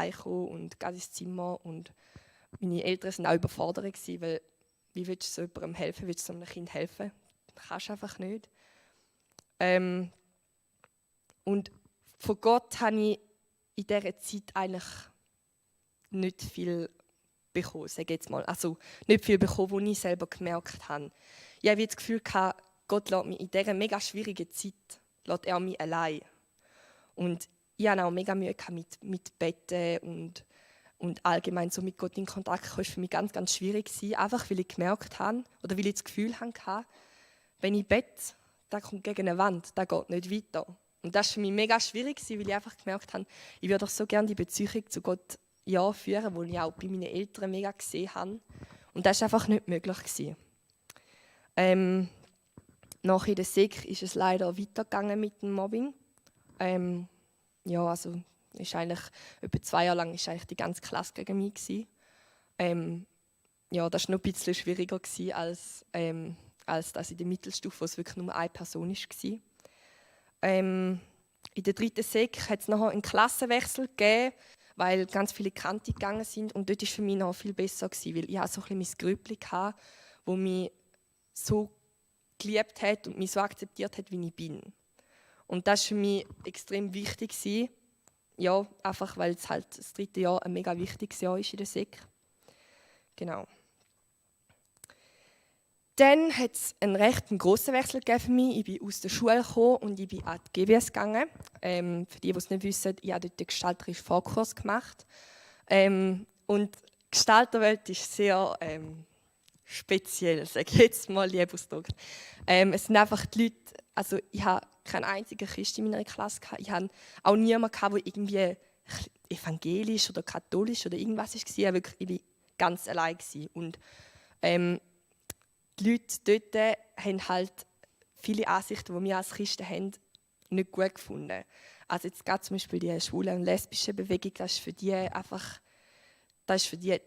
heimgekommen und gehe ins Zimmer und meine Eltern waren auch überfordert gewesen, weil wie willst du so jemandem helfen, willst du so einem Kind helfen? Das kannst du einfach nicht. Und von Gott habe ich in dieser Zeit eigentlich nicht viel bekommen, sage ich jetzt mal. Also nicht viel bekommen, wo ich selber gemerkt habe. Ich habe das Gefühl, Gott lässt mich in dieser mega schwierigen Zeit lässt er mich allein. Und ich hatte auch mega Mühe mit Betten und allgemein so mit Gott in Kontakt kommen, war für mich ganz, ganz schwierig. Einfach weil ich gemerkt habe, oder weil ich das Gefühl hatte, wenn ich bete, da kommt gegen eine Wand, das geht nicht weiter. Und das war für mich mega schwierig, weil ich einfach gemerkt habe, ich würde doch so gerne die Beziehung zu Gott führen, die ich auch bei meinen Eltern mega gesehen habe. Und das war einfach nicht möglich. Nach in der Sek ist es leider weitergegangen mit dem Mobbing. Also ist eigentlich etwa 2 Jahre lang ist eigentlich die ganze Klasse gegen mich gewesen. Das war noch ein bisschen schwieriger als das in der Mittelstufe, wo es wirklich nur eine Person war. In der 3. Sek hat es nachher einen Klassenwechsel gegeben, weil ganz viele Kante gegangen sind. Und dort war es für mich noch viel besser gewesen, weil ich so ein bisschen mein Grüppli hatte, das mich so geliebt hat und mich so akzeptiert hat, wie ich bin. Und das war für mich extrem wichtig gewesen. Ja, einfach weil es halt das 3. Jahr ein mega wichtiges Jahr ist in der Sek. Genau. Dann hat es einen recht grossen Wechsel gegeben für mich. Ich bin aus der Schule gekommen und ich bin an die GWS gegangen. Für die es nicht wissen, ich habe dort den gestalterischen Vorkurs gemacht. Und die Gestalterwelt ist sehr speziell, sage ich jetzt mal lieb ausgedrückt. Es sind einfach die Leute, also ich habe keinen einzigen Christ in meiner Klasse gehabt. Ich habe auch niemanden gehabt, der irgendwie evangelisch oder katholisch oder irgendwas war. Ich war ganz allein. Und die Leute dort haben halt viele Ansichten, die wir als Christen haben, nicht gut gefunden. Also jetzt gerade zum Beispiel die schwule und lesbische Bewegung, das ist für die einfach, also die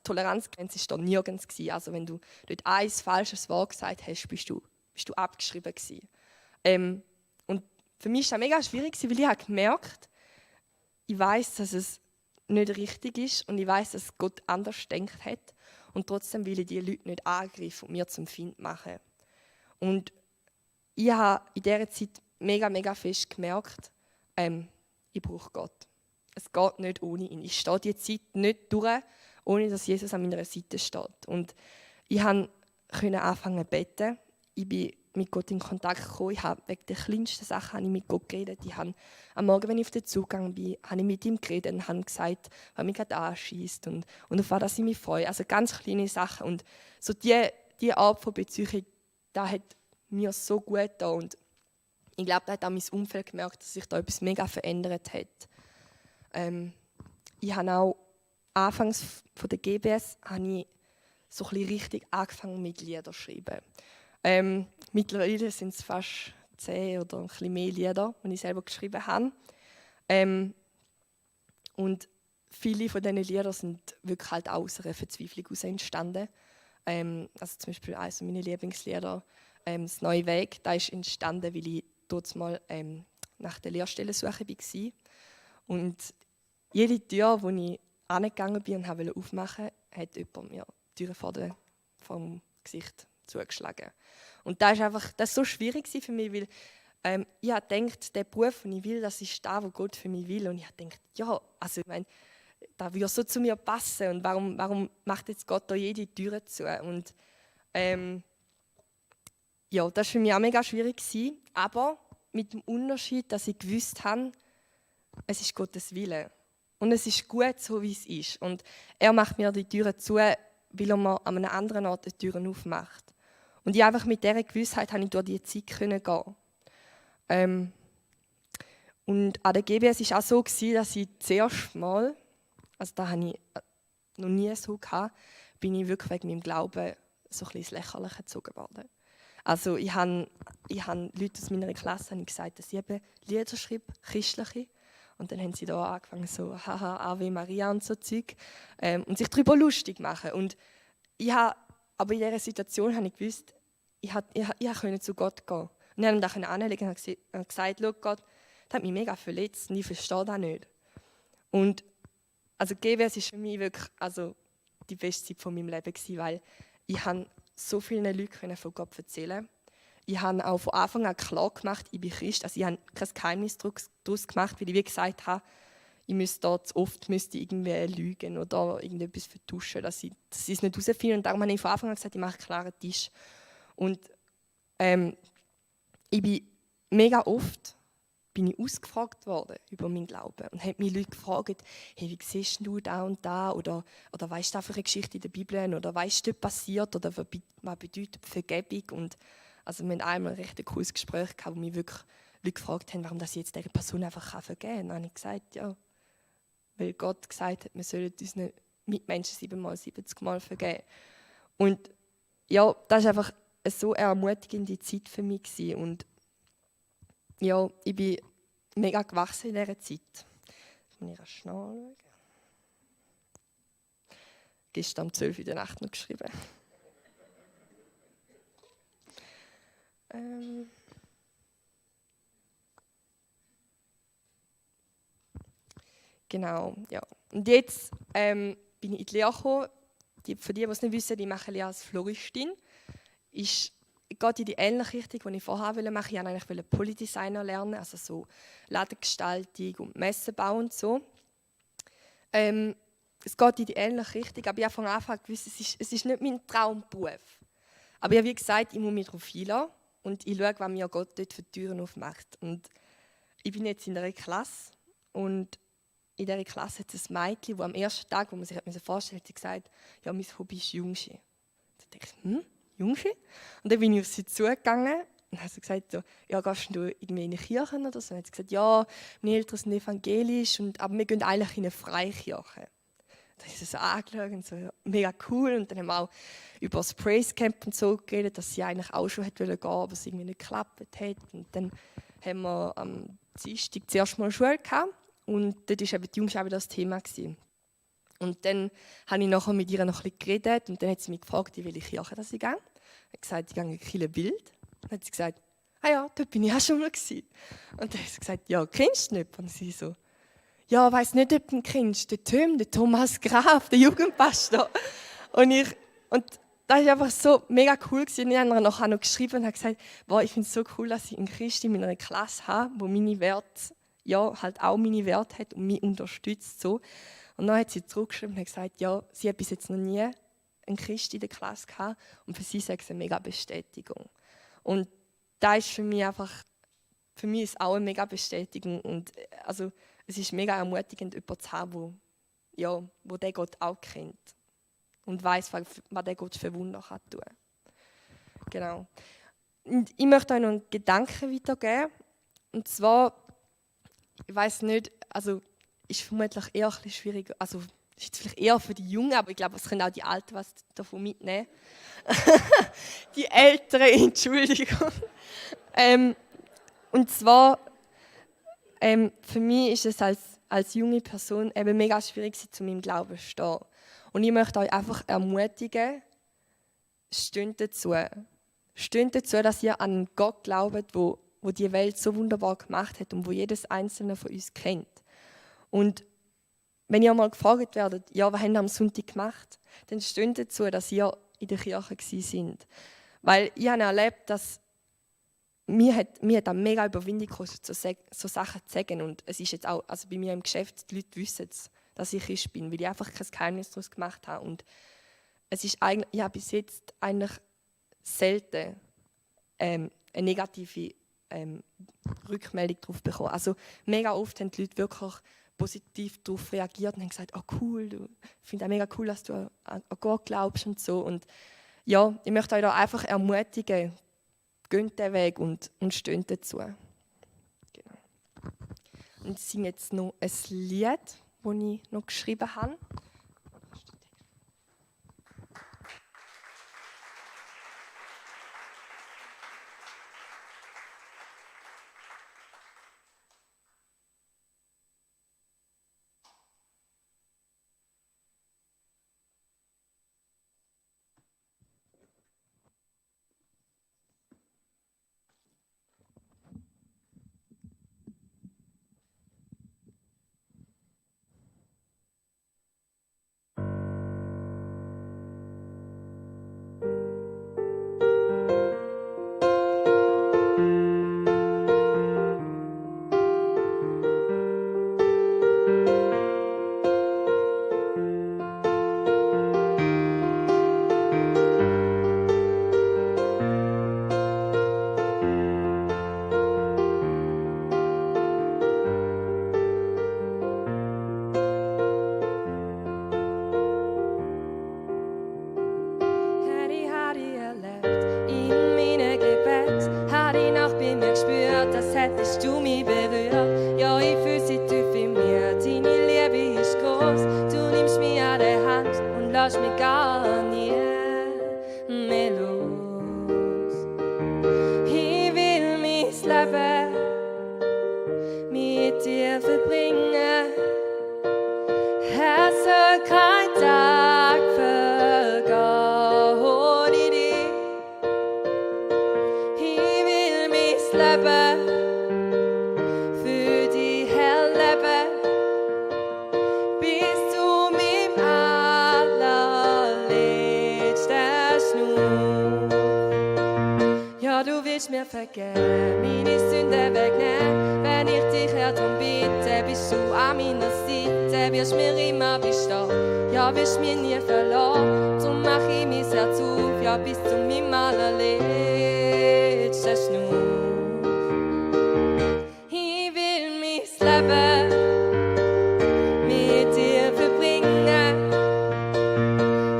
Toleranzgrenze war da nirgends gewesen. Also wenn du dort ein falsches Wort gesagt hast, bist du abgeschrieben gewesen. Und für mich war das mega schwierig, weil ich habe gemerkt, ich weiß, dass es nicht richtig ist und ich weiß, dass Gott anders denkt hat. Und trotzdem will ich diese Leute nicht angreifen und mir zum Feind machen. Und ich habe in dieser Zeit mega, mega fest gemerkt, ich brauche Gott. Es geht nicht ohne ihn. Ich stehe diese Zeit nicht durch, ohne dass Jesus an meiner Seite steht. Und ich konnte anfangen zu beten. Ich bin mit Gott in Kontakt gekommen. Ich habe wegen der kleinsten Sachen mit Gott geredet. Am Morgen, wenn ich auf den Zug gegangen bin, habe ich mit ihm geredet und habe gesagt, was mich gerade anschießt und auf was ich mich freue. Also ganz kleine Sachen. Und so diese Art von Beziehung, das hat mir so gut getan. Und ich glaube, da hat auch mein Umfeld gemerkt, dass sich da etwas mega verändert hat. Ich habe auch anfangs von der GBS habe ich so ein bisschen richtig angefangen mit Liedern zu schreiben. Mittlerweile sind es fast 10 oder ein bisschen mehr Lieder, die ich selber geschrieben habe. Und viele von diesen Liedern sind wirklich halt aus einer Verzweiflung heraus entstanden. Also zum Beispiel eines meiner Lieblingslieder, «Das neue Weg», das ist entstanden, weil ich dort mal nach der Lehrstellensuche war. Und jede Tür, wo ich angegangen bin und aufmachen wollte, hat jemand mir die Tür vor dem Gesicht zugeschlagen. Und das war so schwierig für mich, weil ich habe gedacht, der Beruf, den ich will, das ist das, was Gott für mich will. Und ich habe gedacht, ja, also ich meine, das würde so zu mir passen. Und warum macht jetzt Gott da jede Tür zu? Und das war für mich auch mega schwierig. Aber mit dem Unterschied, dass ich gewusst habe, es ist Gottes Wille. Und es ist gut, so wie es ist. Und er macht mir die Türen zu, weil er mir an einem anderen Ort die Türen aufmacht. Und ich einfach mit dieser Gewissheit konnte ich durch diese Zeit gehen. Und an der GBS war es auch so, dass ich zuerst mal, also das habe ich noch nie so gehabt, bin ich wirklich wegen meinem Glauben so ein bisschen ins Lächerliche gezogen worden. Also ich habe Leute aus meiner Klasse gesagt, dass ich eben Lieder schreibe, christliche. Und dann haben sie da angefangen, so «Haha, Ave Maria» und so Zeug, und sich darüber lustig machen. Und aber in dieser Situation habe ich gewusst, ich konnte zu Gott gehen. Und ich konnte ihm anlegen und gesagt, «Schau Gott, das hat mich mega verletzt und ich verstehe das nicht.» Und also GWS ist für mich wirklich die beste Zeit von meinem Leben gewesen, weil ich so vielen Leuten von Gott erzählen. Ich habe auch von Anfang an klar gemacht, ich bin Christ. Also ich habe kein Geheimnis daraus gemacht, weil ich wie gesagt habe, ich müsste da zu oft irgendwie lügen oder irgendetwas vertuschen, dass sie es nicht herausfinden. Und darum habe ich von Anfang an gesagt, ich mache einen klaren Tisch. Und ich bin mega oft ausgefragt worden über meinen Glauben und haben mich Leute gefragt, hey, wie siehst du da und da oder weißt du einfach eine Geschichte in der Bibel oder weißt du, was passiert oder was bedeutet Vergebung. Und also wir hatten einmal ein recht cooles Gespräch gehabt, wo mich wirklich Leute gefragt haben, warum das jetzt dieser Person einfach vergeben kann. Dann habe ich gesagt, ja, weil Gott gesagt hat, wir sollen unseren Mitmenschen 7-mal, 70-mal vergeben. Und ja, das war einfach eine so ermutigende Zeit für mich gewesen. Und ja, ich bin mega gewachsen in dieser Zeit. Jetzt muss ich schnell schauen. Gestern um 12 Uhr in der Nacht noch geschrieben. Genau, ja. Und jetzt bin ich in die Lehre gekommen. Für die es nicht wissen, ich mache Lehre als Floristin. Geht in die ähnliche Richtung, die ich vorher machen wollte. Ich wollte eigentlich Polydesigner lernen, also so Ladengestaltung und Messenbau und so. Es geht in die ähnliche Richtung, aber ich habe von Anfang an gewusst, es ist nicht mein Traumberuf. Aber ich habe wie gesagt, ich muss mich darauf einlassen und ich schaue, was mir Gott dort für Türen aufmacht. Und ich bin jetzt in einer Klasse und in dieser Klasse hat es ein Mädchen, das am ersten Tag, wo man sich vorstellen hat, gesagt, ja, mein Hobby ist Jungschi. Da dachte ich, Jungschi? Und dann bin ich auf sie zugegangen und habe sie gesagt, so, ja, gehst du irgendwie in eine Kirche oder so? Und dann hat sie gesagt, ja, meine Eltern sind evangelisch, aber wir gehen eigentlich in eine Freikirche. Da habe ich sie so angeschaut und so, ja, mega cool. Und dann haben wir auch über das Praise Camp und so geredet, dass sie eigentlich auch schon gehen wollte, aber es irgendwie nicht geklappt hat. Und dann haben wir am Dienstag zuerst mal Schule gehabt. Und dort war eben die Jungs auch wieder das Thema gewesen. Und dann habe ich nachher mit ihr noch ein bisschen geredet und dann hat sie mich gefragt, in welche Kirche ich gehe. Ich habe gesagt, ich gehe in Kirche Bild. Dann hat sie gesagt, ah ja, dort bin ich auch schon mal gewesen. Und dann hat sie gesagt, ja, kennst du nicht? Und sie so, ja, ich weiss nicht, ob du ihn kennst, der Thomas Graf, der Jugendpastor. Und das war einfach so mega cool gewesen. Ich habe ihr nachher noch geschrieben und habe gesagt, wow, ich finde es so cool, dass ich einen Christ in meiner Klasse habe, der meine Werte, ja, halt auch meine Werte hat und mich unterstützt. So. Und dann hat sie zurückgeschrieben und hat gesagt, ja, sie hat bis jetzt noch nie einen Christ in der Klasse gehabt und für sie sagt es eine mega Bestätigung. Und da ist für mich ist auch eine mega Bestätigung und also es ist mega ermutigend, jemanden zu haben, wo der Gott auch kennt und weiß, was der Gott für Wunder kann tun. Genau. Und ich möchte euch noch einen Gedanken weitergeben. Und zwar, ich weiß nicht, also ist vermutlich eher ein bisschen schwierig, also ist jetzt vielleicht eher für die Jungen, aber ich glaube, es können auch die Alten was davon mitnehmen. Die Älteren, Entschuldigung. Und zwar, für mich ist es als junge Person eben mega schwierig, zu meinem Glauben zu stehen. Und ich möchte euch einfach ermutigen, steht dazu. Steht dazu, dass ihr an einen Gott glaubt, wo die Welt so wunderbar gemacht hat und wo jedes einzelne von uns kennt. Und wenn ihr mal gefragt werdet, ja, was habt ihr am Sonntag gemacht, dann steht dazu, dass ihr in der Kirche sind. Weil ich habe erlebt, dass mir hat eine mega Überwindung gekostet, so Sachen zu sagen. Und es ist jetzt auch, also bei mir im Geschäft, die Leute wissen es, dass ich Christ bin, weil ich einfach kein Geheimnis daraus gemacht habe. Und es ist eigentlich, ich habe bis jetzt eigentlich selten eine negative Rückmeldung darauf bekommen. Also mega oft haben die Leute wirklich positiv darauf reagiert und haben gesagt, oh cool, ich finde es mega cool, dass du an Gott glaubst und so. Und ja, ich möchte euch da einfach ermutigen, geht den Weg und steht dazu. Genau. Und ich singe jetzt noch ein Lied, das ich noch geschrieben habe. lass mich gar nie mehr los. Ich will mein Leben mit dir verbringen. Es soll kein Tag vergehen ohne dich. Ich will mein Leben für dich herleben, bis zu meinem allerletzten Schnuff. Ja, du willst mir vergeben, meine Sünden wegnehmen. Wenn ich dich darum bitte, bist du an meiner Seite, wirst mir immer bestehen. Ja, wirst mir nie verlassen, drum mach ich mein Herz auf, ja, bis zu meinem allerletzten Schnuff. Ich will mein Leben mit dir verbringen.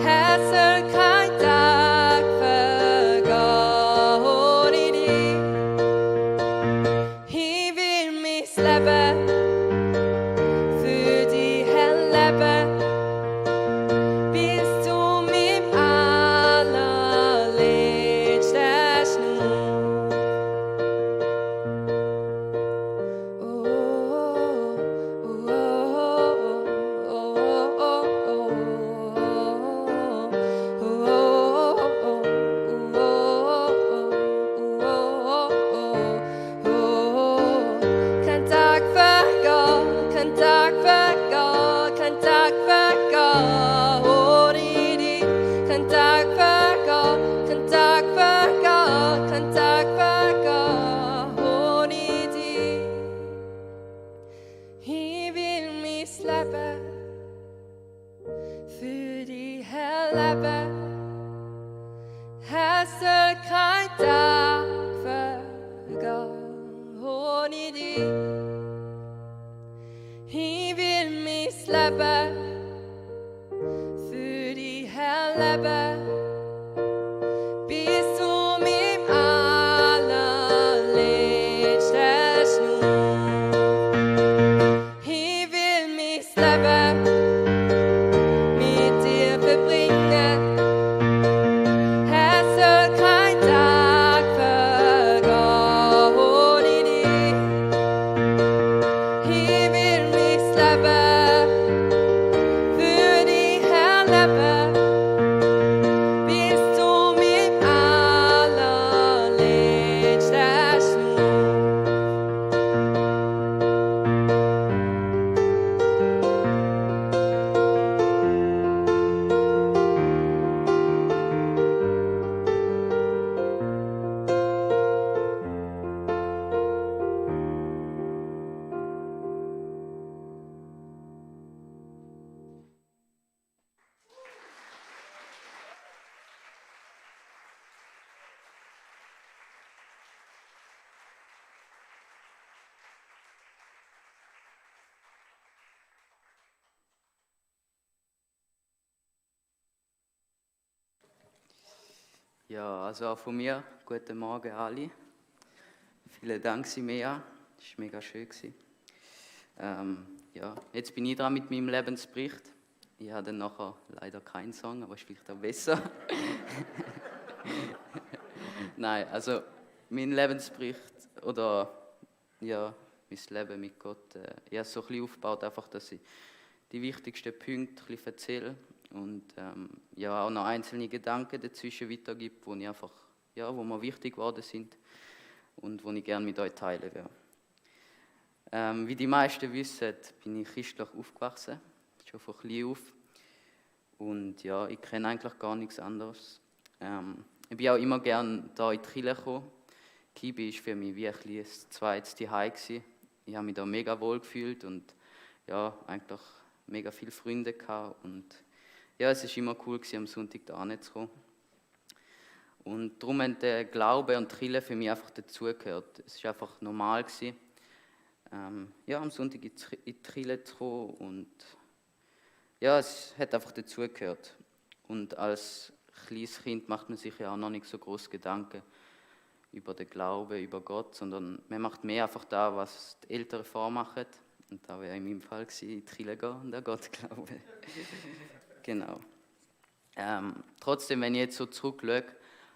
Es soll kein Tag vergehen ohne dich. Ich will mein Leben für dich herleben, bis zu meinem allerletzten Schnuff. Oh, oh, oh, oh, kein Tag vergeht, kein Tag vergeht, kein Tag vergeht ohne dich. Kein Tag vergeht, kein Tag vergeht, kein Tag vergeht ohne dich. Ich will mein Leben für dich herleben. Es soll kein Tag vergehen ohne dich. Ich will mein Leben für dich herleben, bis zu meinem allerletzten Schnuff. Ich will mein Leben mit dir verbringen. Es soll kein Tag vergehen ohne dich. Ich will mein Leben für dich herleben, bis zu meinem allerletzten Schnuff. Ja, also auch von mir, guten Morgen alle. Vielen Dank, Simea, das war mega schön. Ja, jetzt bin ich dran mit meinem Lebensbericht. Ich habe dann nachher leider keinen Song, aber ist vielleicht auch besser. Nein, also mein Lebensbericht oder ja, mein Leben mit Gott, ich habe es so ein bisschen aufgebaut, einfach, dass ich die wichtigsten Punkte ein bisschen erzähle und ja, auch noch einzelne Gedanken dazwischen weitergebe, wo ich einfach, ja, wo mir wichtig geworden sind und wo ich gerne mit euch teilen werde. Wie die meisten wissen, bin ich christlich aufgewachsen, schon von klein auf. Und ja, ich kenne eigentlich gar nichts anderes. Ich bin auch immer gerne hier in die Kirche gekommen. Kibi war für mich wie ein zweites Zuhause. Ich habe mich da mega wohl gefühlt und ja, eigentlich mega viele Freunde gehabt. Und ja, es war immer cool, am Sonntag da hinzukommen. Und darum haben der Glaube und die Kirche für mich einfach dazugehört. Es war einfach normal gewesen, ja, am Sonntag in die Kirche zu kommen und ja, es hat einfach dazugehört. Und als kleines Kind macht man sich ja auch noch nicht so groß Gedanken über den Glauben, über Gott, sondern man macht mehr einfach da, was die Eltern vormachen. Und da wäre in meinem Fall gewesen, in die Kirche gehen und an Gott glauben. Genau. Trotzdem, wenn ich jetzt so zurückschaue,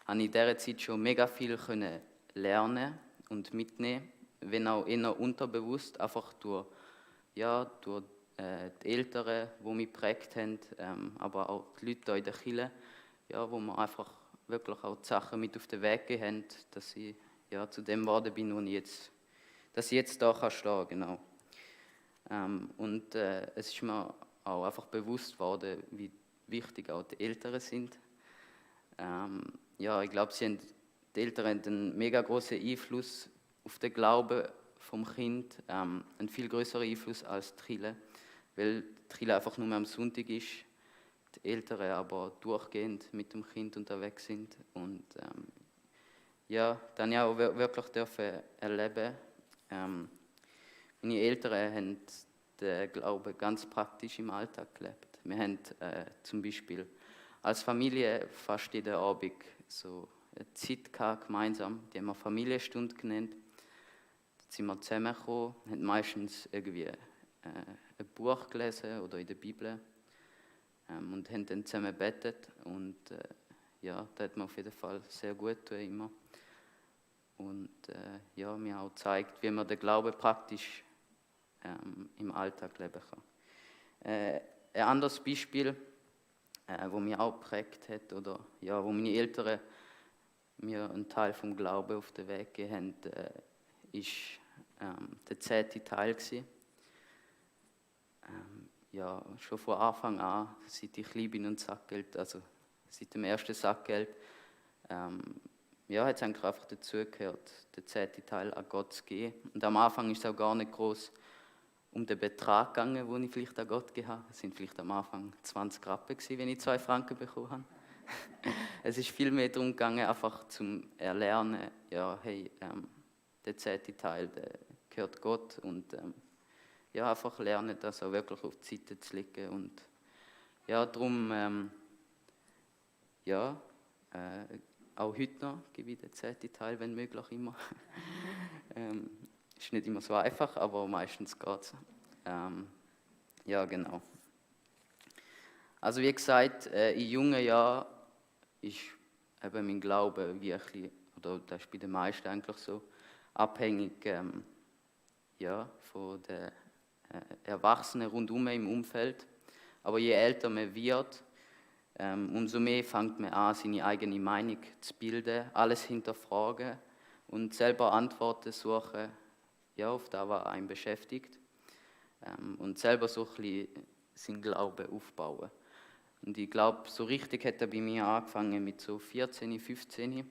habe ich in dieser Zeit schon mega viel können lernen und mitnehmen, wenn auch eher unterbewusst, einfach durch die Eltern, die mich geprägt haben, aber auch die Leute hier in der Kirche, ja, wo mir einfach wirklich auch die Sachen mit auf den Weg gegeben haben, dass ich zu dem geworden bin, dass ich jetzt da stehen kann, genau. Es ist mir auch einfach bewusst worden, wie wichtig auch die Eltern sind. Ich glaube, die Eltern haben einen mega großen Einfluss auf den Glauben vom Kind, einen viel größeren Einfluss als die Kirche, weil die Kirche einfach nur am Sonntag ist, die Eltern aber durchgehend mit dem Kind unterwegs sind. Und dann ja auch wirklich dürfen erleben. Meine Eltern haben den Glauben ganz praktisch im Alltag gelebt. Wir haben zum Beispiel als Familie fast jeden Abend so eine Zeit gehabt, gemeinsam, die haben wir Familienstunde genannt. Da sind wir zusammengekommen, haben meistens irgendwie ein Buch gelesen oder in der Bibel und haben dann zusammen gebetet. Und das hat mir auf jeden Fall sehr gut getan, immer. Und mir auch gezeigt, wie man den Glauben praktisch im Alltag leben kann. Ein anderes Beispiel, wo mich auch geprägt hat, oder wo meine Eltern mir einen Teil vom Glauben auf den Weg gegeben haben, ist der 10. Teil gewesen. Schon von Anfang an, seit ich klein bin und Sackgeld, also seit dem ersten Sackgeld, hat es eigentlich einfach dazugehört, den 10. Teil an Gott zu geben. Und am Anfang ist es auch gar nicht groß um den Betrag gegangen, den ich vielleicht an Gott gegeben habe. Es sind vielleicht am Anfang 20 Rappen gewesen, wenn ich 2 Franken bekommen habe. Es ist viel mehr darum gegangen, einfach zum Erlernen, der 10. Teil, der gehört Gott. Und einfach lernen, das auch wirklich auf die Seite zu legen. Und darum, auch heute noch gebe ich den 10. Teil, wenn möglich, immer. Ist nicht immer so einfach, aber meistens geht es. Genau. Also wie gesagt, in jungen Jahren ist eben mein Glaube wirklich, oder das ist bei den meisten eigentlich so, abhängig von den Erwachsenen rundum im Umfeld. Aber je älter man wird, umso mehr fängt man an, seine eigene Meinung zu bilden, alles hinterfragen und selber Antworten suchen, auf das, was einen beschäftigt. Und selber so ein bisschen seinen Glauben aufbauen. Und ich glaube, so richtig hat er bei mir angefangen mit so 14, 15.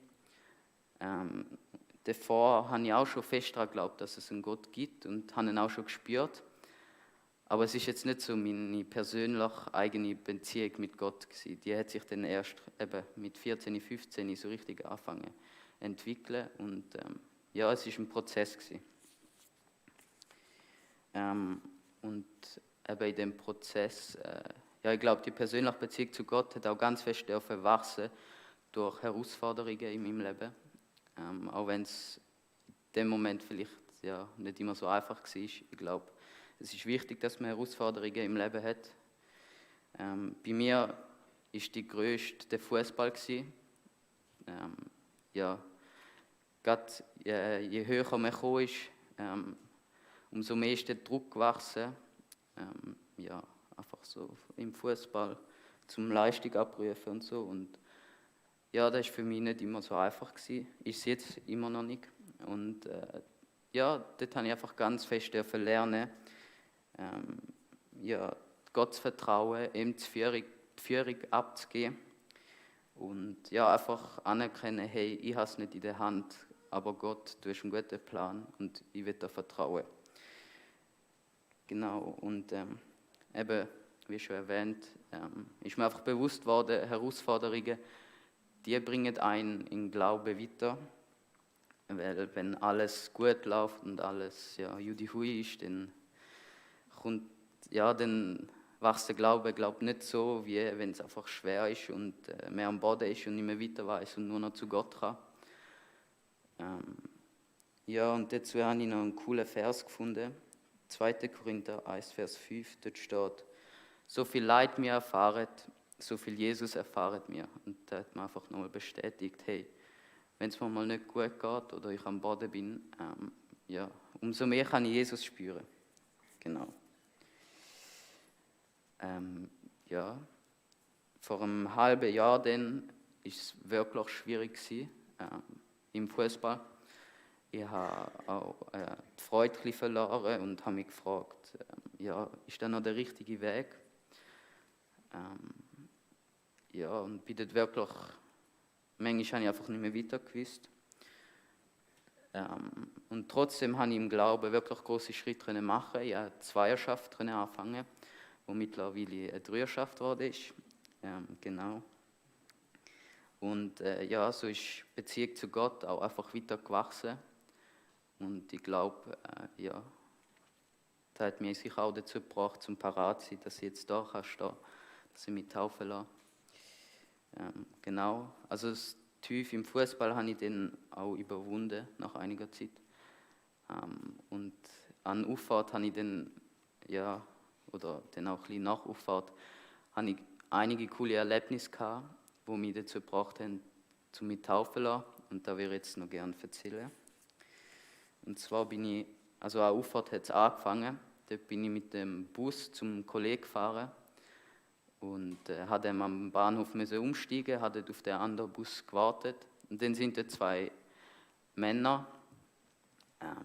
Davor habe ich auch schon fest daran geglaubt, dass es einen Gott gibt und habe ihn auch schon gespürt. Aber es ist jetzt nicht so meine persönlich eigene Beziehung mit Gott gewesen. Die hat sich dann erst eben mit 14, 15 so richtig angefangen zu entwickeln. Und es war ein Prozess gewesen. Und eben in dem Prozess, ich glaube, die persönliche Beziehung zu Gott hat auch ganz fest wachsen durch Herausforderungen in meinem Leben. Auch wenn es in dem Moment vielleicht nicht immer so einfach war. Ich glaube, es ist wichtig, dass man Herausforderungen im Leben hat. Bei mir war die grösste der Fußball. Gerade je höher man gekommen ist, umso mehr ist der Druck gewachsen. Einfach so im Fußball zum Leistung abrufen und so. Und das war für mich nicht immer so einfach gewesen. Ist es jetzt immer noch nicht. Und dort habe ich einfach ganz fest lernen, Gott zu vertrauen, ihm die Führung abzugeben. Und einfach anerkennen, hey, ich habe es nicht in der Hand, aber Gott, du hast einen guten Plan und ich will dir vertrauen. Genau, und eben, wie schon erwähnt, ist mir einfach bewusst worden, Herausforderungen, die bringen einen in Glauben weiter. Weil wenn alles gut läuft und alles Judihui ist, dann wächst der Glaube nicht so, wie wenn es einfach schwer ist und mehr am Boden ist und nicht mehr weiter weiß und nur noch zu Gott kann. Und dazu habe ich noch einen coolen Vers gefunden. 2. Korinther 1, Vers 5, dort steht: So viel Leid mir erfahret, so viel Jesus erfahren wir. Und da hat man einfach nochmal bestätigt, hey, wenn es mir mal nicht gut geht oder ich am Boden bin, ja, umso mehr kann ich Jesus spüren. Genau. Ja, vor einem halben Jahr dann ist es wirklich schwierig gewesen, im Fußball. Ich habe auch die Freude ein bisschen verloren und habe mich gefragt, ja, ist das noch der richtige Weg? Ja, und bin dort wirklich, manchmal habe ich einfach nicht mehr weiter gewusst. Und trotzdem habe ich im Glauben wirklich große Schritte machen. Ich habe eine Zweierschaft anfangen, wo mittlerweile eine Dreierschaft geworden ist. Genau. Und ja, so ist die Beziehung zu Gott auch einfach weiter gewachsen. Und ich glaube, ja, das hat mich sicher auch dazu gebracht, zum parat zu sein, dass ich jetzt da kann stehen, dass ich mich taufen lasse. Genau, also das Tief im Fußball habe ich dann auch überwunden nach einiger Zeit. Und an Auffahrt habe ich dann, ja, oder dann auch ein bisschen nach Auffahrt, habe ich einige coole Erlebnisse gehabt, die mich dazu gebracht haben, zu mich taufen zu lassen. Und da würde ich jetzt noch gerne erzählen. Und zwar bin ich, also an Auffahrt hat es angefangen, dort bin ich mit dem Bus zum Kollegen gefahren und hatte am Bahnhof umsteigen, hatte dort auf den anderen Bus gewartet. Und dann sind da zwei Männer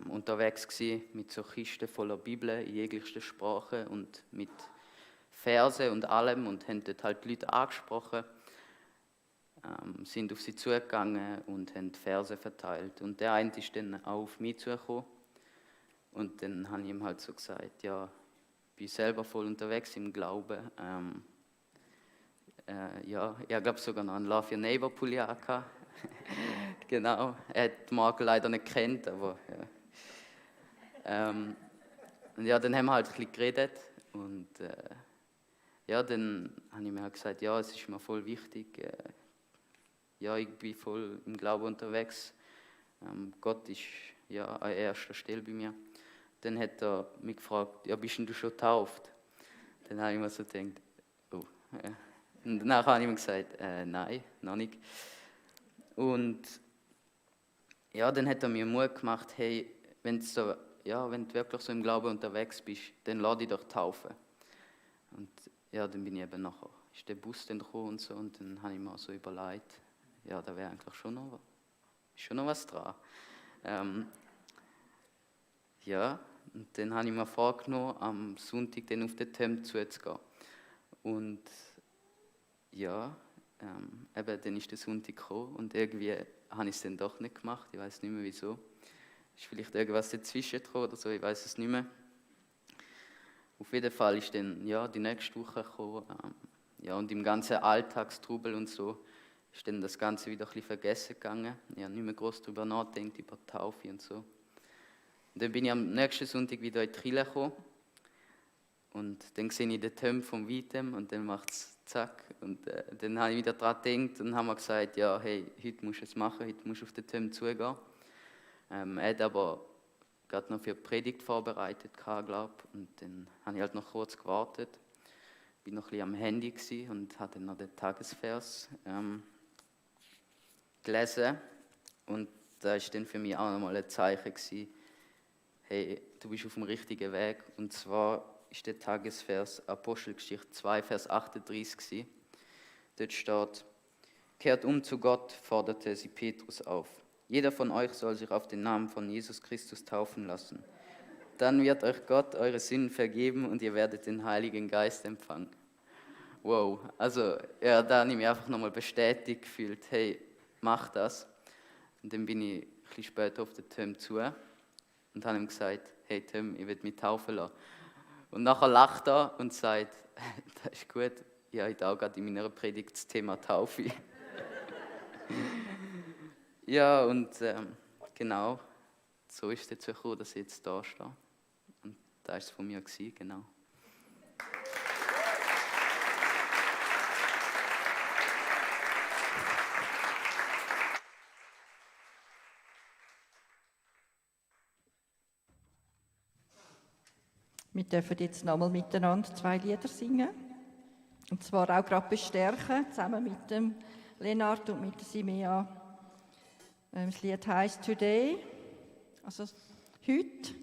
unterwegs gewesen, mit so Kisten voller Bibel in jeglicher Sprache und mit Verse und allem und haben dort halt die Leute angesprochen, sind auf sie zugegangen und haben die Verse verteilt. Und der eine ist dann auch auf mich zugekommen und dann habe ich ihm halt so gesagt, ja, ich bin selber voll unterwegs im Glauben. Ja, ich glaube sogar noch einen Love Your Neighbor Pulli gehabt. Genau, er hat die Marke leider nicht gekannt, aber ja. Und ja, dann haben wir halt ein bisschen geredet und ja, dann habe ich mir halt gesagt, ja, es ist mir voll wichtig, ja, ich bin voll im Glauben unterwegs, Gott ist ja an erster Stelle bei mir. Dann hat er mich gefragt, ja, bist denn du schon getauft? Dann habe ich mir so gedacht, oh, ja. Und danach habe ich ihm gesagt, nein, noch nicht. Und ja, dann hat er mir Mut gemacht, hey, wenn du wirklich so im Glauben unterwegs bist, dann lass dich doch taufen. Und ja, dann bin ich eben nachher, ist der Bus dann gekommen und so, und dann habe ich mir so überlegt, ja, da wäre eigentlich schon noch was dran. Ja, und dann habe ich mir vorgenommen, am Sonntag dann auf den Temp zuzugehen. Und ja, eben, dann ist der Sonntag gekommen und irgendwie habe ich es dann doch nicht gemacht. Ich weiß nicht mehr wieso. Ist vielleicht irgendwas dazwischen gekommen oder so, ich weiß es nicht mehr. Auf jeden Fall ist dann ja, die nächste Woche gekommen. Ja, und im ganzen Alltagstrubel und so ist dann das Ganze wieder ein bisschen vergessen gegangen. Ich habe nicht mehr groß darüber nachgedacht, über die Taufe und so. Und dann bin ich am nächsten Sonntag wieder in die Kirche gekommen. Und dann sehe ich den Töm vom Weitem und dann macht es zack. Und dann habe ich wieder daran gedacht und haben wir gesagt, ja, hey, heute musst du es machen, heute musst du auf den Töm zugehen. Er hat aber gerade noch für die Predigt vorbereitet, glaube ich. Und dann habe ich halt noch kurz gewartet. Bin noch ein bisschen am Handy gewesen und habe dann noch den Tagesvers gelesen. Und da war dann für mich auch nochmal ein Zeichen gewesen, hey, du bist auf dem richtigen Weg. Und zwar ist der Tagesvers Apostelgeschichte 2, Vers 38 gewesen. Dort steht, kehrt um zu Gott, forderte sie Petrus auf. Jeder von euch soll sich auf den Namen von Jesus Christus taufen lassen. Dann wird euch Gott eure Sünden vergeben und ihr werdet den Heiligen Geist empfangen. Wow, also ja, da habe ich mich einfach nochmal bestätigt gefühlt, hey, mach das. Und dann bin ich ein bisschen später auf den Tim zu und habe ihm gesagt, hey Tim, ich will mich taufen lassen. Und nachher lacht er und sagt, das ist gut, ich habe heute auch gerade in meiner Predigt das Thema Taufe. Ja, und genau, so ist es dazu gekommen, dass ich jetzt da stehe. Und das war es von mir, genau. Wir dürfen jetzt nochmal miteinander 2 Lieder singen. Und zwar auch gerade bestärken, zusammen mit dem Lennart und mit der Simea. Das Lied heisst «Today», also heute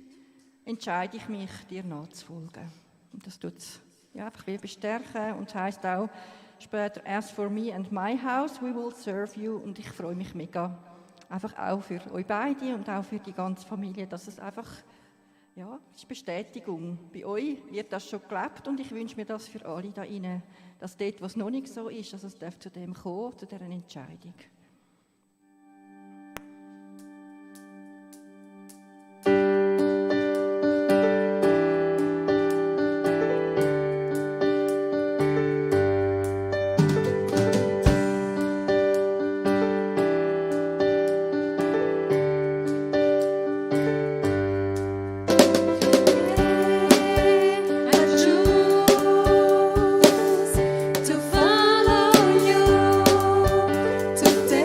entscheide ich mich, dir nachzufolgen. Und das tut es einfach wie bestärken und es heisst auch später «As for me and my house, we will serve you». Und ich freue mich mega, einfach auch für euch beide und auch für die ganze Familie, dass es einfach, ja, es ist Bestätigung. Bei euch wird das schon gelebt und ich wünsche mir das für alle da rein, dass dort, was noch nicht so ist, dass es darf zu dem kommen, zu dieser Entscheidung. To follow you today.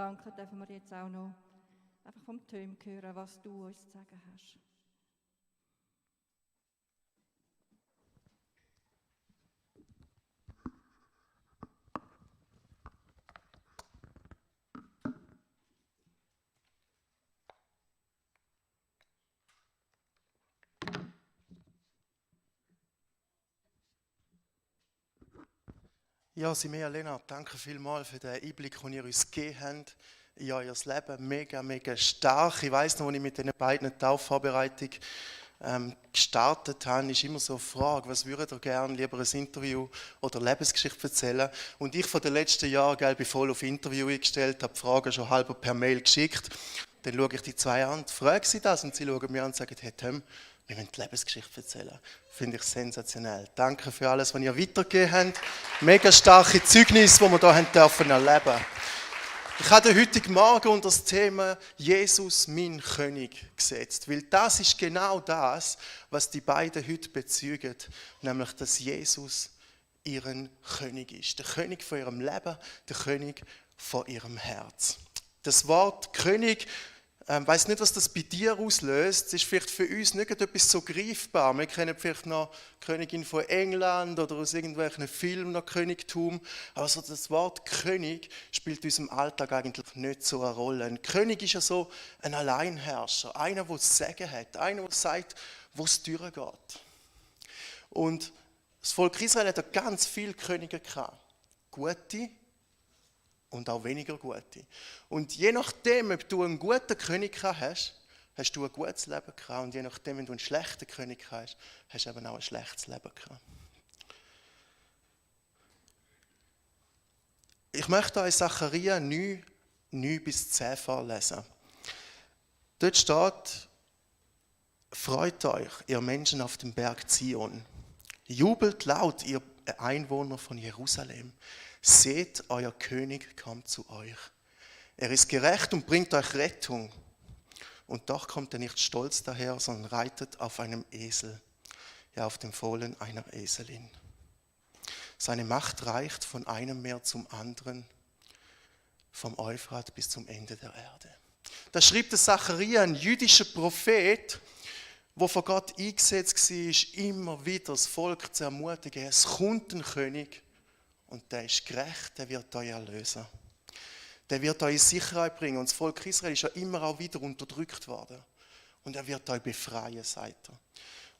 Gedanken dürfen wir jetzt auch noch einfach vom Tom hören, was du uns zu sagen hast. Ja, Simea, Lena, danke vielmals für den Einblick, den ihr uns gegeben habt in euer Leben. Mega, mega stark. Ich weiss noch, als ich mit den beiden Taufvorbereitungen gestartet habe, ist immer so eine Frage, was würdet ihr gerne, lieber ein Interview oder Lebensgeschichte erzählen? Und ich von den letzten Jahren, bin voll auf Interview eingestellt, habe die Fragen schon halb per Mail geschickt. Dann schaue ich die zwei an, frage sie das und sie schauen mir an und sagen, hey Tom, wir müssen die Lebensgeschichte erzählen. Finde ich sensationell. Danke für alles, was ihr weitergegeben habt. Mega starke Zeugnisse, die wir hier erleben dürfen. Ich habe heute Morgen unter das Thema Jesus, mein König, gesetzt. Weil das ist genau das, was die beiden heute bezeugen. Nämlich, dass Jesus ihren König ist. Der König von ihrem Leben, der König von ihrem Herz. Das Wort König, ich weiss nicht, was das bei dir auslöst. Es ist vielleicht für uns nicht etwas so greifbar. Wir kennen vielleicht noch die Königin von England oder aus irgendwelchen Filmen noch Königtum. Aber so das Wort König spielt in unserem Alltag eigentlich nicht so eine Rolle. Ein König ist ja so ein Alleinherrscher, einer, der das Sagen hat, einer, der sagt, wo es durchgeht. Und das Volk Israel hat ganz viele Könige gehabt. Gute und auch weniger gute. Und je nachdem, ob du einen guten König hast, hast du ein gutes Leben gehabt. Und je nachdem, wenn du einen schlechten König hast, hast du eben auch ein schlechtes Leben gehabt. Ich möchte euch Sacharja 9 bis 10 vorlesen. Dort steht: Freut euch, ihr Menschen auf dem Berg Zion. Jubelt laut, ihr Einwohner von Jerusalem. Seht, euer König kommt zu euch. Er ist gerecht und bringt euch Rettung. Und doch kommt er nicht stolz daher, sondern reitet auf einem Esel, ja auf dem Fohlen einer Eselin. Seine Macht reicht von einem Meer zum anderen, vom Euphrat bis zum Ende der Erde. Da schrieb der Sacharja, ein jüdischer Prophet, der von Gott eingesetzt war, immer wieder das Volk zu ermutigen. Es kommt ein König und der ist gerecht, der wird euch erlösen. Der wird euch in Sicherheit bringen. Und das Volk Israel ist ja immer auch wieder unterdrückt worden. Und er wird euch befreien, sagt er.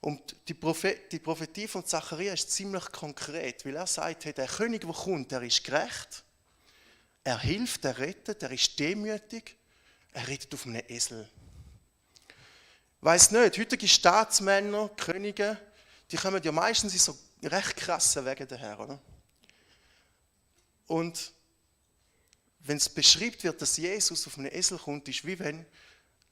Und die Prophetie von Zachariah ist ziemlich konkret, weil er sagt, hey, der König, der kommt, der ist gerecht, er hilft, er rettet, er ist demütig, er reitet auf einem Esel. Ich weiss nicht, heutige Staatsmänner, Könige, die kommen ja meistens in so recht krassen Wegen daher, oder? Und wenn es beschrieben wird, dass Jesus auf einem Esel kommt, ist wie wenn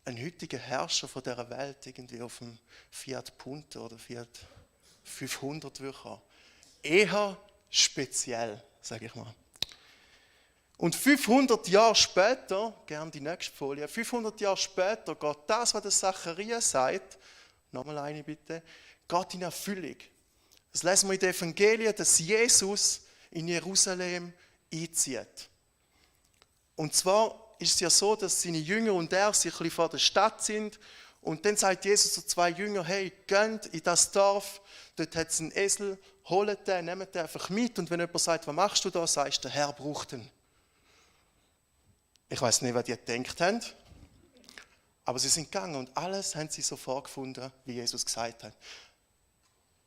ein heutiger Herrscher von dieser Welt irgendwie auf einem Fiat Punto oder Fiat 500 würde kommen. Eher speziell, sage ich mal. Und 500 Jahre später, gerne die nächste Folie, 500 Jahre später geht das, was der Sacharja sagt, nochmal eine bitte, geht in Erfüllung. Das lesen wir in den Evangelien, dass Jesus in Jerusalem einzieht. Und zwar ist es ja so, dass seine Jünger und er sich ein bisschen vor der Stadt sind und dann sagt Jesus zu zwei Jüngern, hey, geht in das Dorf, dort hat es einen Esel, holt den, nehmt den einfach mit und wenn jemand sagt, was machst du da, sagst du, der Herr braucht ihn. Ich weiß nicht, was die gedacht haben, aber sie sind gegangen und alles haben sie so vorgefunden, wie Jesus gesagt hat.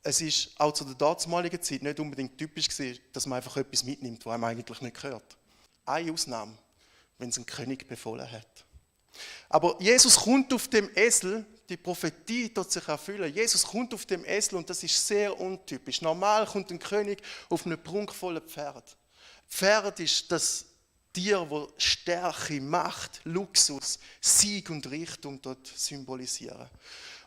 Es ist auch zu der damaligen Zeit nicht unbedingt typisch gewesen, dass man einfach etwas mitnimmt, was einem eigentlich nicht gehört. Eine Ausnahme, wenn es ein König befohlen hat. Aber Jesus kommt auf dem Esel, die Prophetie tut sich erfüllen. Jesus kommt auf dem Esel und das ist sehr untypisch. Normal kommt ein König auf einem prunkvollen Pferd. Pferd ist das Tier, das Stärke, Macht, Luxus, Sieg und Reichtum dort symbolisieren.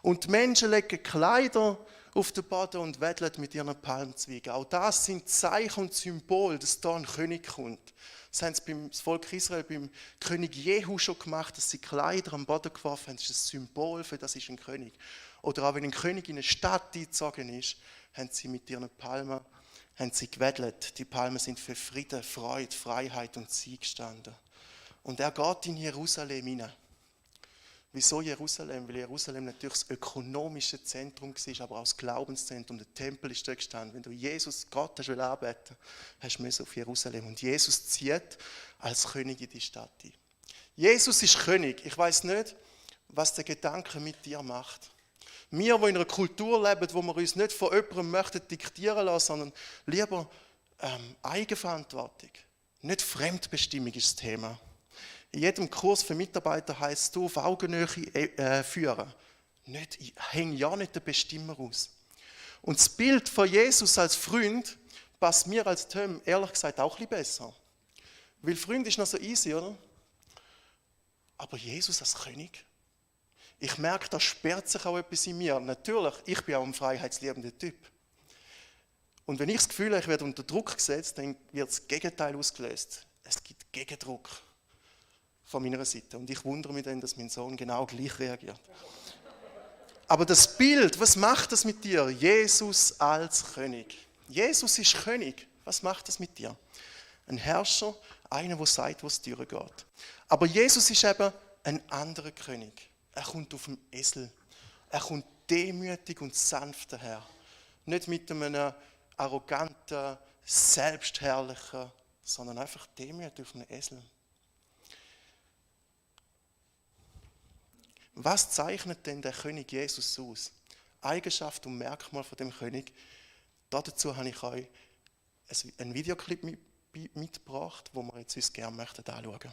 Und die Menschen legen Kleider auf den Boden und wedeln mit ihren Palmzweigen. Auch das sind Zeichen und Symbole, dass da ein König kommt. Das haben sie beim Volk Israel, beim König Jehu schon gemacht, dass sie Kleider am Boden geworfen haben. Das ist ein Symbol für das ist ein König. Oder auch wenn ein König in eine Stadt eingezogen ist, haben sie mit ihren Palmen gewedelt. Die Palmen sind für Frieden, Freude, Freiheit und Sieg gestanden. Und er geht in Jerusalem hinein. Wieso Jerusalem? Weil Jerusalem natürlich das ökonomische Zentrum war, aber auch das Glaubenszentrum. Der Tempel ist dort gestanden. Wenn du Jesus, Gott, hast anbeten, hast du auf Jerusalem. Und Jesus zieht als König in die Stadt ein. Jesus ist König. Ich weiss nicht, was der Gedanke mit dir macht. Wir, die in einer Kultur leben, wo wir uns nicht von jemandem möchten diktieren lassen, sondern lieber Eigenverantwortung. Nicht Fremdbestimmung ist das Thema. In jedem Kurs für Mitarbeiter heisst es, auf Augenhöhe führen. Ich hänge ja nicht den Bestimmer aus. Und das Bild von Jesus als Freund passt mir als Tom ehrlich gesagt auch ein bisschen besser. Weil Freund ist noch so easy, oder? Aber Jesus als König? Ich merke, da sperrt sich auch etwas in mir. Natürlich, ich bin auch ein freiheitsliebender Typ. Und wenn ich das Gefühl habe, ich werde unter Druck gesetzt, dann wird das Gegenteil ausgelöst. Es gibt Gegendruck von meiner Seite. Und ich wundere mich dann, dass mein Sohn genau gleich reagiert. Aber das Bild, was macht das mit dir? Jesus als König. Jesus ist König. Was macht das mit dir? Ein Herrscher, einer, der sagt, wo es durchgeht. Aber Jesus ist eben ein anderer König. Er kommt auf dem Esel. Er kommt demütig und sanft daher. Nicht mit einem arroganten, selbstherrlichen, sondern einfach demütig auf einem Esel. Was zeichnet denn der König Jesus aus? Eigenschaft und Merkmal von dem König. Dazu habe ich euch einen Videoclip mitgebracht, den wir jetzt uns gerne anschauen möchten.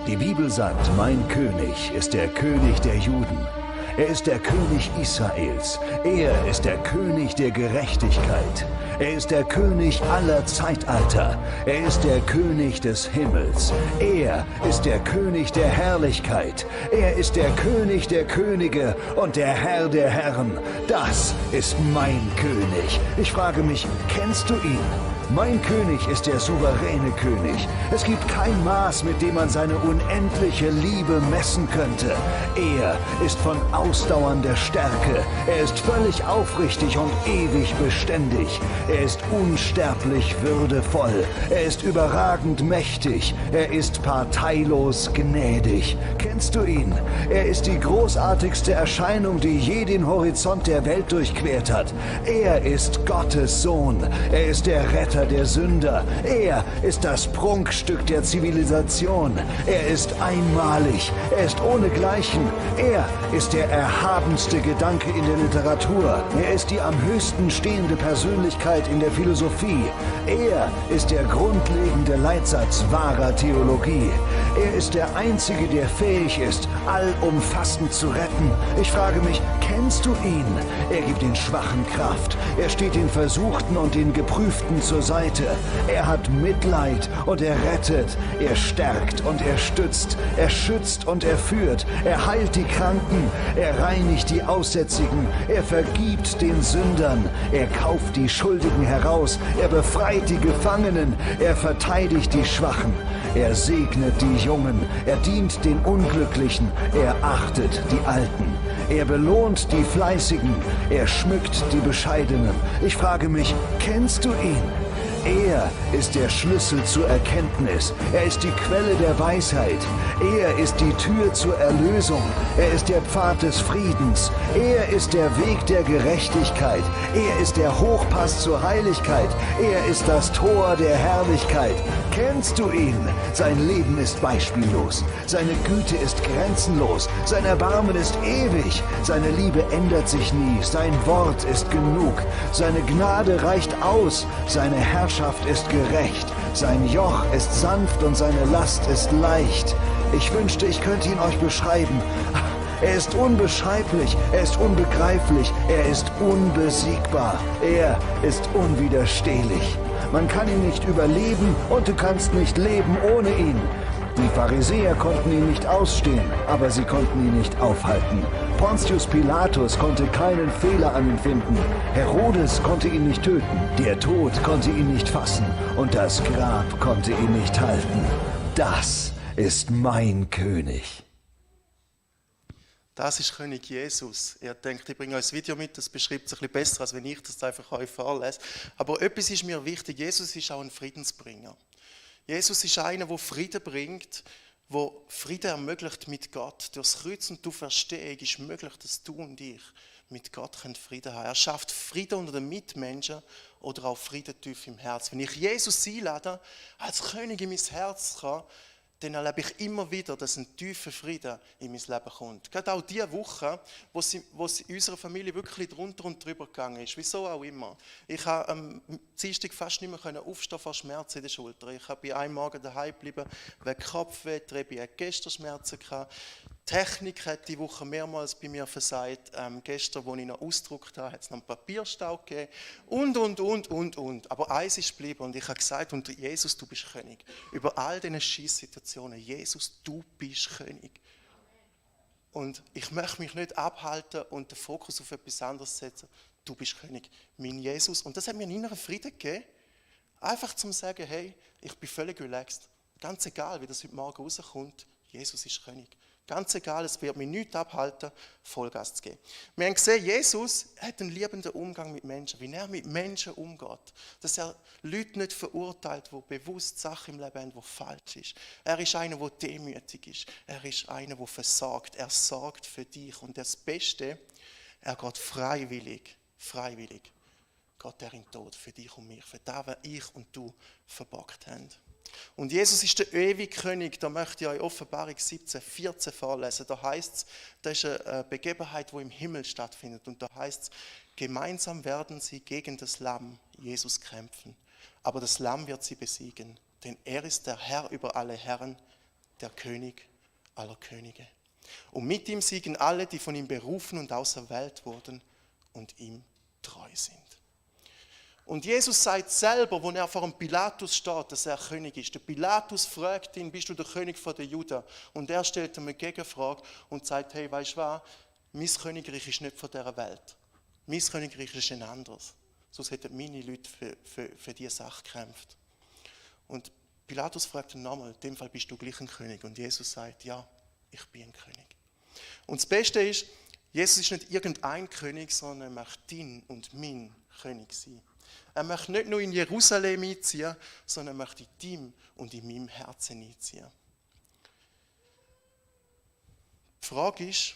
Die Bibel sagt, mein König ist der König der Juden. Er ist der König Israels. Er ist der König der Gerechtigkeit. Er ist der König aller Zeitalter. Er ist der König des Himmels. Er ist der König der Herrlichkeit. Er ist der König der Könige und der Herr der Herren. Das ist mein König. Ich frage mich, kennst du ihn? Mein König ist der souveräne König. Es gibt kein Maß, mit dem man seine unendliche Liebe messen könnte. Er ist von ausdauernder Stärke. Er ist völlig aufrichtig und ewig beständig. Er ist unsterblich würdevoll. Er ist überragend mächtig. Er ist parteilos gnädig. Kennst du ihn? Er ist die großartigste Erscheinung, die je den Horizont der Welt durchquert hat. Er ist Gottes Sohn. Er ist der Retter der Sünder. Er ist das Prunkstück der Zivilisation. Er ist einmalig. Er ist ohnegleichen. Er ist der erhabenste Gedanke in der Literatur. Er ist die am höchsten stehende Persönlichkeit in der Philosophie. Er ist der grundlegende Leitsatz wahrer Theologie. Er ist der Einzige, der fähig ist, allumfassend zu retten. Ich frage mich, kennst du ihn? Er gibt den Schwachen Kraft. Er steht den Versuchten und den Geprüften zur Seite. Er hat Mitleid und er rettet. Er stärkt und er stützt. Er schützt und er führt. Er heilt die Kranken. Er reinigt die Aussätzigen. Er vergibt den Sündern. Er kauft die Schuldigen heraus. Er befreit die Gefangenen. Er verteidigt die Schwachen. Er segnet die Jungen. Er dient den Unglücklichen. Er achtet die Alten. Er belohnt die Fleißigen. Er schmückt die Bescheidenen. Ich frage mich, kennst du ihn? Er ist der Schlüssel zur Erkenntnis. Er ist die Quelle der Weisheit. Er ist die Tür zur Erlösung. Er ist der Pfad des Friedens. Er ist der Weg der Gerechtigkeit. Er ist der Hochpass zur Heiligkeit. Er ist das Tor der Herrlichkeit. Kennst du ihn? Sein Leben ist beispiellos. Seine Güte ist grenzenlos. Sein Erbarmen ist ewig. Seine Liebe ändert sich nie. Sein Wort ist genug. Seine Gnade reicht aus. Seine Herrschaft ist gerecht. Sein Joch ist sanft und seine Last ist leicht. Ich wünschte, ich könnte ihn euch beschreiben. Er ist unbeschreiblich, er ist unbegreiflich, er ist unbesiegbar. Er ist unwiderstehlich. Man kann ihn nicht überleben und du kannst nicht leben ohne ihn. Die Pharisäer konnten ihn nicht ausstehen, aber sie konnten ihn nicht aufhalten. Pontius Pilatus konnte keinen Fehler an ihm finden. Herodes konnte ihn nicht töten. Der Tod konnte ihn nicht fassen. Und das Grab konnte ihn nicht halten. Das ist mein König. Das ist König Jesus. Er denkt, ich bringe euch ein Video mit, das beschreibt es ein bisschen besser, als wenn ich das einfach euch vorlese. Aber etwas ist mir wichtig, Jesus ist auch ein Friedensbringer. Jesus ist einer, der Frieden bringt, der Frieden ermöglicht mit Gott. Durch das Kreuz und die Auferstehung ist möglich, dass du und ich mit Gott Frieden haben. Er schafft Frieden unter den Mitmenschen oder auch Frieden tief im Herz. Wenn ich Jesus einlade, als König in mein Herz kann, dann erlebe ich immer wieder, dass ein tiefer Frieden in mein Leben kommt. Gerade auch diese Woche, wo es in unserer Familie wirklich drunter und drüber gegangen ist. Wieso auch immer. Ich habe am Dienstag fast nicht mehr aufstehen vor Schmerzen in der Schulter. Ich habe einen Morgen daheim geblieben, wegen Kopfweh, ich hatte gestern Schmerzen. Die Technik hat die Woche mehrmals bei mir versagt. Gestern, als ich noch ausgedruckt habe, hat es noch einen Papierstau gegeben. Und. Aber eins ist geblieben und ich habe gesagt, und Jesus, du bist König. Über all diese Scheisssituationen, Jesus, du bist König. Und ich möchte mich nicht abhalten und den Fokus auf etwas anderes setzen. Du bist König, mein Jesus. Und das hat mir einen inneren Frieden gegeben. Einfach zum sagen, hey, ich bin völlig relaxed. Ganz egal, wie das heute Morgen rauskommt, Jesus ist König. Ganz egal, es wird mich nichts abhalten, Vollgas zu geben. Wir haben gesehen, Jesus hat einen liebenden Umgang mit Menschen, wie er mit Menschen umgeht. Dass er Leute nicht verurteilt, die bewusst Sachen im Leben haben, die falsch ist. Er ist einer, der demütig ist. Er ist einer, der versorgt. Er sorgt für dich. Und das Beste, er geht freiwillig, geht er in den Tod für dich und mich, für das, was ich und du verbockt haben. Und Jesus ist der ewige König, da möchte ich euch Offenbarung 17,14 vorlesen. Da heißt es, das ist eine Begebenheit, die im Himmel stattfindet. Und da heißt es, gemeinsam werden sie gegen das Lamm, Jesus, kämpfen. Aber das Lamm wird sie besiegen, denn er ist der Herr über alle Herren, der König aller Könige. Und mit ihm siegen alle, die von ihm berufen und auserwählt wurden und ihm treu sind. Und Jesus sagt selber, als er vor dem Pilatus steht, dass er König ist. Der Pilatus fragt ihn, bist du der König der Juden? Und er stellt ihm eine Gegenfrage und sagt, hey, weißt du was, mein Königreich ist nicht von dieser Welt. Mein Königreich ist ein anderes. Sonst hätten meine Leute für diese Sache gekämpft. Und Pilatus fragt ihn nochmal, in dem Fall bist du gleich ein König. Und Jesus sagt, ja, ich bin ein König. Und das Beste ist, Jesus ist nicht irgendein König, sondern er möchte dein und mein König sein. Er möchte nicht nur in Jerusalem einziehen, sondern er möchte in deinem und in meinem Herzen einziehen. Die Frage ist,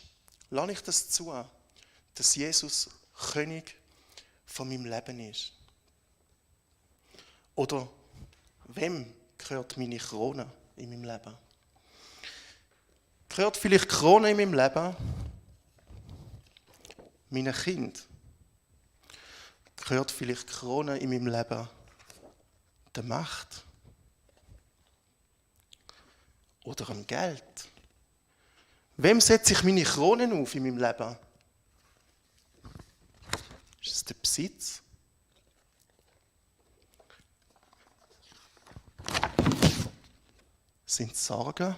lasse ich das zu, dass Jesus König von meinem Leben ist? Oder wem gehört meine Krone in meinem Leben? Gehört vielleicht Krone in meinem Leben meinen Kind? Gehört vielleicht Krone in meinem Leben der Macht? Oder am Geld? Wem setze ich meine Kronen auf in meinem Leben? Ist es der Besitz? Sind es Sorgen?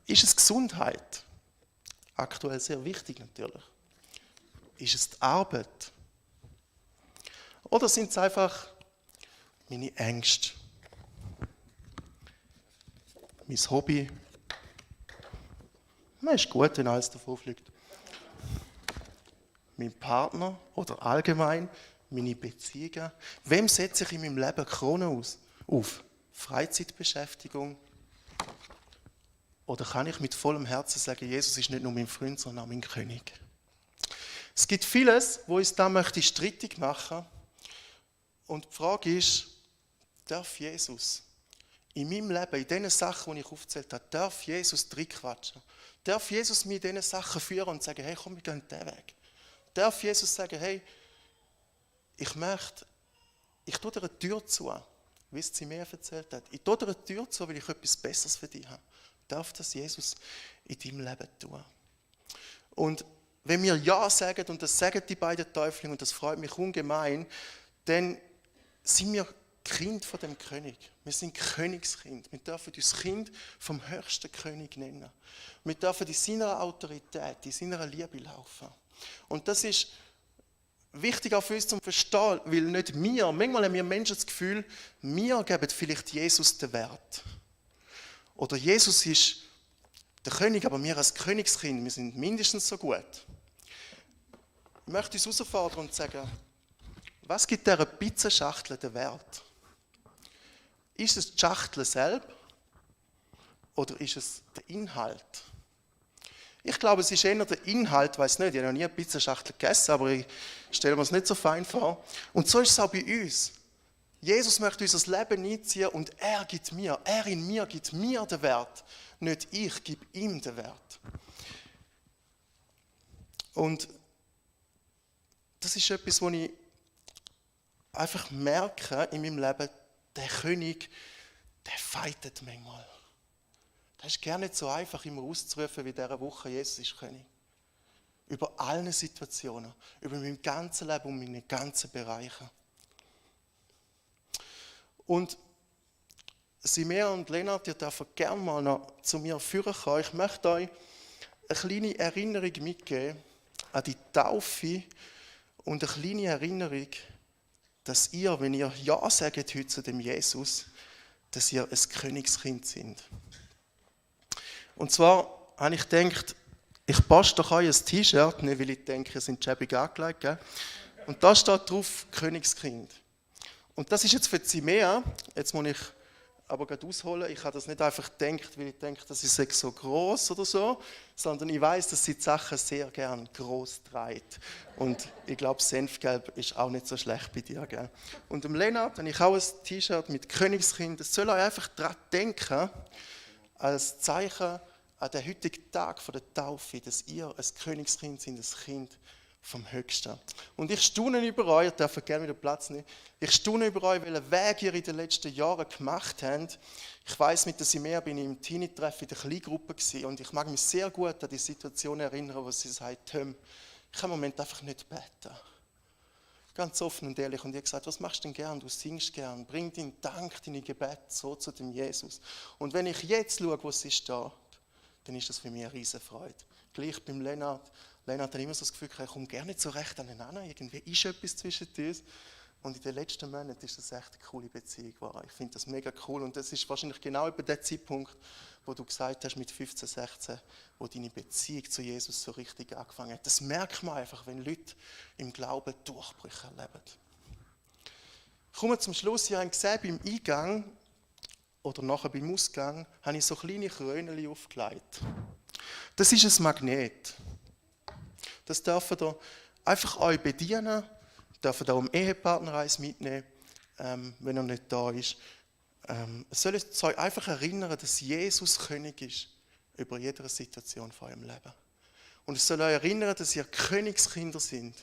Ist es Gesundheit? Aktuell sehr wichtig natürlich. Ist es die Arbeit? Oder sind es einfach meine Ängste? Mein Hobby? Na, ist gut, wenn alles davon fliegt. Mein Partner oder allgemein meine Beziehungen? Wem setze ich in meinem Leben Krone auf? Freizeitbeschäftigung? Oder kann ich mit vollem Herzen sagen, Jesus ist nicht nur mein Freund, sondern auch mein König? Es gibt vieles, wo uns da möchte strittig machen. Und die Frage ist, darf Jesus in meinem Leben, in den Sachen, die ich aufgezählt habe, darf Jesus reinquatschen? Darf Jesus mich in diesen Sachen führen und sagen, hey, komm, wir gehen diesen Weg? Darf Jesus sagen, hey, ich tue dir eine Tür zu, wie es sie mir erzählt hat. Ich tue dir eine Tür zu, weil ich etwas Besseres für dich habe. Darf das Jesus in deinem Leben tun? Und wenn wir Ja sagen, und das sagen die beiden Täuflinge, und das freut mich ungemein, dann sind wir Kind von dem König. Wir sind Königskind. Wir dürfen uns Kind vom höchsten König nennen. Wir dürfen in seiner Autorität, in seiner Liebe laufen. Und das ist wichtig auch für uns zum Verstehen, weil nicht manchmal haben wir Menschen das Gefühl, wir geben vielleicht Jesus den Wert. Oder Jesus ist der König, aber wir als Königskind, wir sind mindestens so gut. Ich möchte uns herausfordern und sagen, was gibt dieser Pizzaschachtel den Wert? Ist es die Schachtel selbst oder ist es der Inhalt? Ich glaube, es ist eher der Inhalt, ich weiss nicht, ich habe noch nie eine Pizzaschachtel gegessen, aber ich stelle mir es nicht so fein vor. Und so ist es auch bei uns. Jesus möchte unser Leben einziehen und er in mir gibt mir den Wert, nicht ich gebe ihm den Wert. Und das ist etwas, was ich einfach merke in meinem Leben, der König, der fightet manchmal. Das ist gar nicht so einfach, immer auszurufen, wie in dieser Woche, Jesus ist König. Über alle Situationen, über mein ganzes Leben und meine ganzen Bereiche. Und Simea und Lennart, ihr dürft gerne mal noch zu mir führen kommen. Ich möchte euch eine kleine Erinnerung mitgeben an die Taufe und eine kleine Erinnerung, dass ihr, wenn ihr Ja sagt heute zu dem Jesus, dass ihr ein Königskind seid. Und zwar habe ich gedacht, ich passe doch euch ein T-Shirt, nicht weil ich denke, ihr seid schäbig angelegt. Gell? Und da steht drauf Königskind. Und das ist jetzt für Simea, jetzt muss ich aber gerade ausholen, ich habe das nicht einfach gedacht, weil ich denke, das ist so gross oder so, sondern ich weiß, dass sie die Sachen sehr gern gross trägt. Und ich glaube, Senfgelb ist auch nicht so schlecht bei dir. Gell? Und dem Lennart habe ich auch ein T-Shirt mit Königskind. Das soll euch einfach daran denken, als Zeichen an den heutigen Tag der Taufe, dass ihr ein Königskind seid, ein Kind vom Höchsten. Und ich staune über euch, ihr dürft gerne wieder Platz nehmen, ich staune über euch, welchen Weg ihr in den letzten Jahren gemacht habt. Ich weiss, mit der Simea bin ich im Teenie-Treff in der Kleingruppe gewesen und ich mag mich sehr gut an die Situation erinnern, wo sie sagt, Tom, ich kann im Moment einfach nicht beten. Ganz offen und ehrlich. Und ich habe gesagt, was machst du denn gern? Du singst gern. Bring deinen Dank, deine Gebet so zu dem Jesus. Und wenn ich jetzt schaue, wo sie steht, dann ist das für mich eine riesen Freude. Gleich beim Lennart. Lennart hat immer so das Gefühl, ich komme gerne nicht so recht aneinander. Irgendwie ist etwas zwischen uns. Und in den letzten Monaten ist das echt eine coole Beziehung geworden. Ich finde das mega cool. Und das ist wahrscheinlich genau über den Zeitpunkt, wo du gesagt hast, mit 15, 16, wo deine Beziehung zu Jesus so richtig angefangen hat. Das merkt man einfach, wenn Leute im Glauben Durchbrüche erleben. Kommen wir zum Schluss. Ihr habt gesehen, beim Eingang oder nachher beim Ausgang habe ich so kleine Krönchen aufgelegt. Das ist ein Magnet. Das dürft ihr einfach euch bedienen, dürft ihr auch im Ehepartner eins mitnehmen, wenn er nicht da ist. Es soll euch einfach erinnern, dass Jesus König ist über jede Situation von eurem Leben. Und es soll euch erinnern, dass ihr Königskinder sind.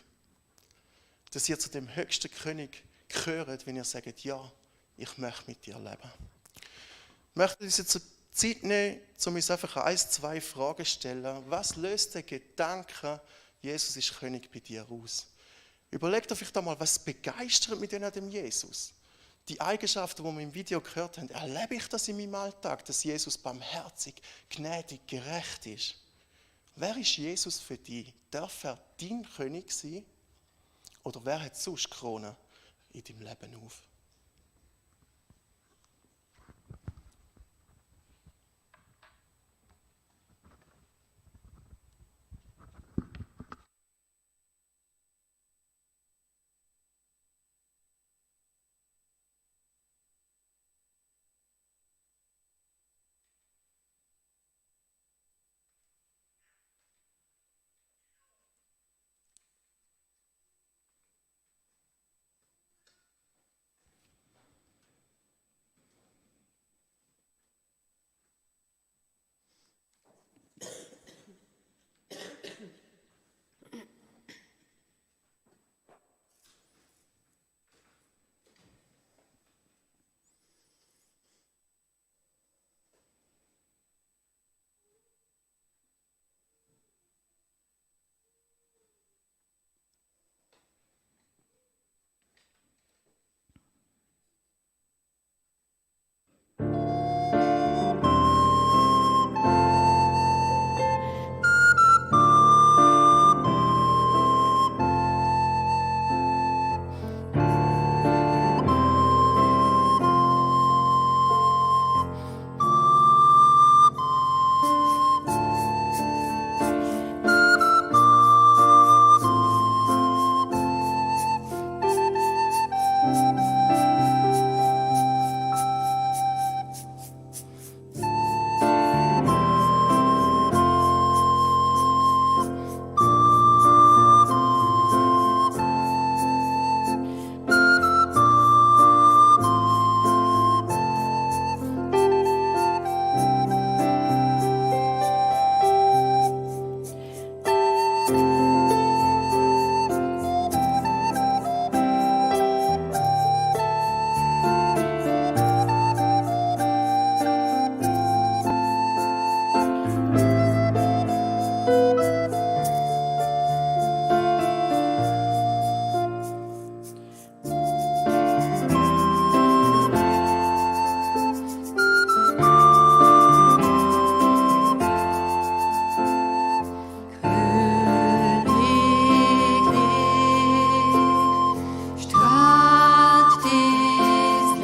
Dass ihr zu dem höchsten König gehört, wenn ihr sagt, ja, ich möchte mit dir leben. Ich möchte uns jetzt Zeit nehmen, um uns einfach 1, 2 Fragen zu stellen. Was löst der Gedanke, Jesus ist König bei dir aus? Überlegt euch einmal, was begeistert mich denn an dem Jesus? Die Eigenschaften, die wir im Video gehört haben, erlebe ich das in meinem Alltag, dass Jesus barmherzig, gnädig, gerecht ist? Wer ist Jesus für dich? Darf er dein König sein? Oder wer hat sonst Krone in deinem Leben auf?